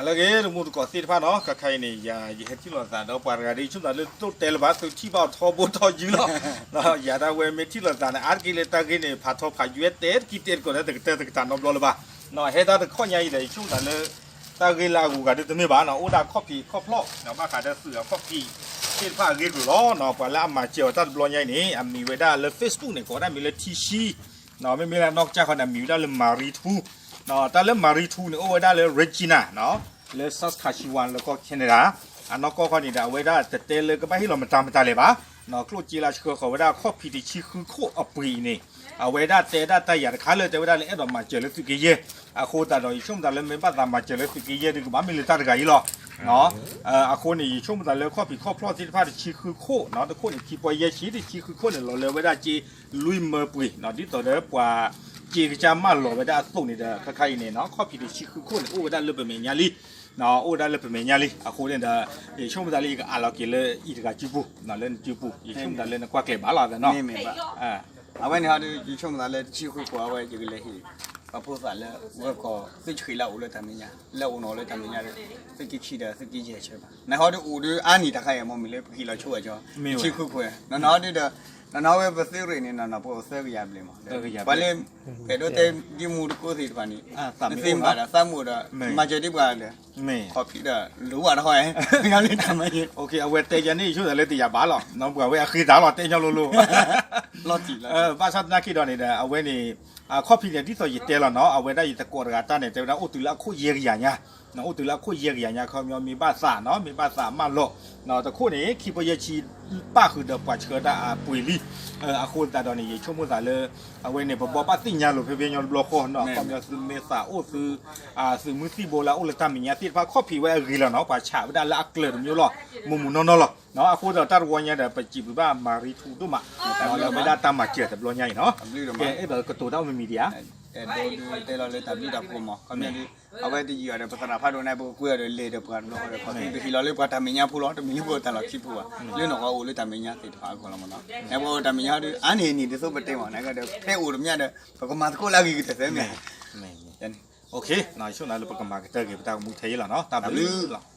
အလၢဂ့ၤ တမူတကိးသ့ၣ်တဖၣ်နီၤ, ခဲခါအံၤန့ၣ် ယၤ ယဟဲထံၣ်လိာ်သးဒီးပှၤတဂၤဒီး ယဆိကမိၣ်သးလၢတၢ်တဲလၢၤဘၣ် သုထံၣ်ဘၣ်အီၤထီဘိထီယုၢ်လီၤ. ယၤဒၣ်ဝဲမ့ၢ်ထံၣ်လိာ်သးန့ၣ် အါတက့ၢ်လၢတၢ်ဂ့ၢ်န့ၣ် ဖးထီဖးယွဲတဲတကံၢ်တဲတကိးဒီး တကတၢၢ်တကတၢၢ်နီတဘျီလၢၤဘၣ်. ဟဲတၢ်တခီညါအံၤဒီး ယဆိကမိၣ်သးလၢ တၢ်ဂ့ၢ်လၢအဂုၤအဂၤဒုးတမ့ၢ်ဘၣ်နီၤ, အိၣ်ဒၣ်ခီၣ်ဖံးခီၣ်ဖျီၣ် ဘၣ်ဃးဒီးသုးအခီၣ်ဖံးသ့ၣ်တဖၣ်အဂ့ၢ်ကျိၤလီၤ. ပှၤလၢအမၤစၢၤအီၤတၢ်တဘျီညါအံၤန့ၣ် အမံၤဝဲဒၣ်လၢ Facebook န့ၣ် ကိးဝဲဒၣ်မံၤလၢ ထံဆှံ မ့မ့ၢ်လၢနီၢ်ကစၢ်ခီန့ၣ် အမံၤဝဲဒၣ်လၢ မၤရံထူ, တၢ်လၢ မၤရံထူ န့ၣ် အိၣ်ဝဲဒၣ်လၢ Regina လၢ Saskatchewan လၢကီၢ် Canada, အနီၢ်ကီၢ်ခီန့ၣ်ဒီး အဝဲဒၣ်တတဲလၢကဘၣ်ဟ့ၣ်လီၤမတၤမတၤလဲၣ်ဘၣ်, ကျိၣ်စ့လၢအဆှၢဃီၤဝဲဒၣ်ခီၣ်ဖံးတဆံဃုခိၣ်အပှ့ၤအံၤန့ၣ် အဝဲဒၣ်တဲဒၣ်တၢ်ယၤတခါလၢတဲဝဲဒၣ်လၢအဲၣ်ဒိးမၤစၢၤလၢသုးက့ယဲၢ်, အဃိသတးဒီး ယဆိကမိၣ်သးလၢမ့ၢ်ဘၣ်သးမၤစၢၤလၢသုးက့ယဲၢ်ဒုးကဘၣ်မ့ၢ်လၢတၢ်တဂၤအံၤလီၤ. အဃိန့ၣ် ယဆိကမိၣ်သးလၢခီၣ်ဖံးခီၣ်ဖျီၣ်သ့ၣ်တဖၣ်တဆံဃုခိၣ်နီၤ, တခိၣ်န့ၣ် ခံပီၢ်ယဲၢ်ဆံ တဆံဃုခိၣ်န့ၣ် လီၤလၢဝဲဒၣ်က့ လွံၢ်မၢပှ့ၤ, ဒ်သိးဒီးပှၤစ့ကစၢ်မၢလီၤဝဲဒၣ်အသိးန့ၣ်ဒီး ခဲခါအံၤန့ၣ် ခီၣ်ဖံးတဆံဃုခိၣ်န့ၣ် အိၣ်ဝဲဒၣ်လၢပမဲာ်ညါလံ, အိၣ်ဝဲဒၣ်လၢပမဲာ်ညါလံ. အဃိန့ၣ်ဒီး ယဆိကမိၣ်သးလၢယကအးလီၤက့ၤလၢအံၤတဂၤစုပူၤ, လၢနစုပူၤ ယဆိကမိၣ်သးလၢနကွၢ်ကျဲၤဘၣ်လီၤသနီၤ. အဝဲန့ၣ်ဟီဒုး ယဆိကမိၣ်သးလၢတဆံဃုခိၣ်အဝဲ ယကလဲၤဟ့ၣ် ပှၤဖိသၣ်လၢဂၢၢ်ကီၢ် သုဆှံလၢအအိၣ်လၢတၢ်မဲာ်ညါ, လၢအအိၣ်နီၤလၢတၢ်မဲာ်ညါဒီး သုးက့ခံဒီးသုးက့ယဲၢ်ဆၢဘၣ်. နဟီဒုးအိၣ်ဒုးအါနံၤတခါအံၤ မ့မ့ၢ်လၢပဟ့ၣ်လီၤဆိအီၤကီး တဆံဃုခိၣ်, နနီၤဒုးဒီး နနီၤဝဲပသုးရ့ၣ်န့ၣ် နနီၤပအိၣ်သၢကယၤဘျဲၣ်မး, ပှၤလၢ ဖဲဒိးတဲဒ်မူတကိးသ့ၣ်တဖၣ်န့ၣ် နသ့မၤဒီးသးမိၣ်ဒီး မၤစၢၤဒ်ပှၤဒီး ခီၣ်ဖံးဒီး လိၣ်ဘၣ်တခီ, လၢတၢ်မၤယဲၢ် အဝဲတဲယၤန့ၣ် ယဆိကမိၣ်သးလၢတယာ်ဘၣ်လီၤ, ပှၤဝဲအဃ့သးလီၤ တဲညီလိၤလိၤ လီၤတံၢ်လီၤ, ဘၣ်ဆၣ်သနာ်က့ဒီးန့ၣ်ဒီး အဝဲန့ၣ် ခီၣ်ဖံးန့ၣ် ဒ်သိးယတဲလီၤနီၤ, အဝဲဒၣ်ယသကိးတဂၤတၢ်န့ၣ် တဲဝဲဒၣ်အိၣ်တုၤလၢအခိၣ်ယဲၢ်ကယၤညါ, အိၣ်တုၤလၢအခိၣ်ယဲၢ်ကယၤညါ ခီပညီမ့ၢ်ဘၣ်သးနီၤ, မ့ၢ်ဘၣ်သးမၢလီၤ, တခိၣ်န့ၣ် ခံပီၢ်ယဲၢ်ဆံ ပၣ်ဃုာ်ဒီးပှၤဆှၢတၢ်အပှ့ၤလံ. အဃိသတးဒီးန့ၣ် ယဆိကမိၣ်သးလၢ အဝဲန့ၣ် ပဘှီဘၣ်သ့ၣ်ညါလိာ်ဖဲဖဲညီတဘျီဃီနီၤ, ခီပညီသုမ့ၢ်သးအိၣ်သု သုးမုၢ်သံၣ်ဘိလၢအအိၣ်လၢတၢ်မဲာ်ညါသ့ၣ်တဖၣ် ခီၣ်ဖံးဝဲအဂ့ၤလီၤနီၤ, ပှၤဆးဝဲဒၣ်လၢအကျၢၤတမံၤလီၤ, မုၢ်မုၢ်နီၢ်နီၢ်လီၤ. အဃိဒီးတၢ်တဝီညါဒီး ပစံးဘျုးဘၣ်မၤရံထူဒိၣ်မး လၢအဝဲဒၣ်တၢ်မၤစၢၤတဘျီညါအံၤနီၤ. ကဲအဲၣ်ဒိးကတိၤတၢ်အိၣ်မံၤမံၤဒံးဧါ. အဲၣ်ဒိးဒုးတဲလီၤလၢတၢ်ဘျုးတၢ်ဖှိၣ်မး, ခီပညီဒုး အဝဲတယံာ်အီၤဒီး ပသရၣ်ဖးဒိၣ်န့ၣ် ပကကွဲအီၤဒီးလဲၤဒီးပှၤတဘျီဃီဒီး ခီပညီပဟ့ၣ်လီၤလၢပှၤတၢ်မဲာ်ညါဖိလီၤ, တမ့ၢ်လၢပှၤတၢ်လီၢ်ခံဖိဘၣ်, လၢနီၢ်ကီၢ်အိၣ်လၢတၢ်မဲာ်ညါသ့ၣ်တဖၣ်အဂီၢ်လီၤမးနီၤ. နပှၤအိၣ်တၢ်မဲာ်ညါဒုး အါန့ၢ်န့ၣ်ဒ်သိးပတဲမး နကဒီး ဖဲအိၣ်တမ့ၢ်ဒီး ပကမၤသကိးလၢအဂ့ၤကတၢၢ်သၢမ့ၢ် ယဆိကမိၣ်သးလၢပကမၤကတၢၢ်က့ၤ ပတၢ်ကမူခဲအံၤလီၤနီၤ, တၢ်ဘျုးလီၤ.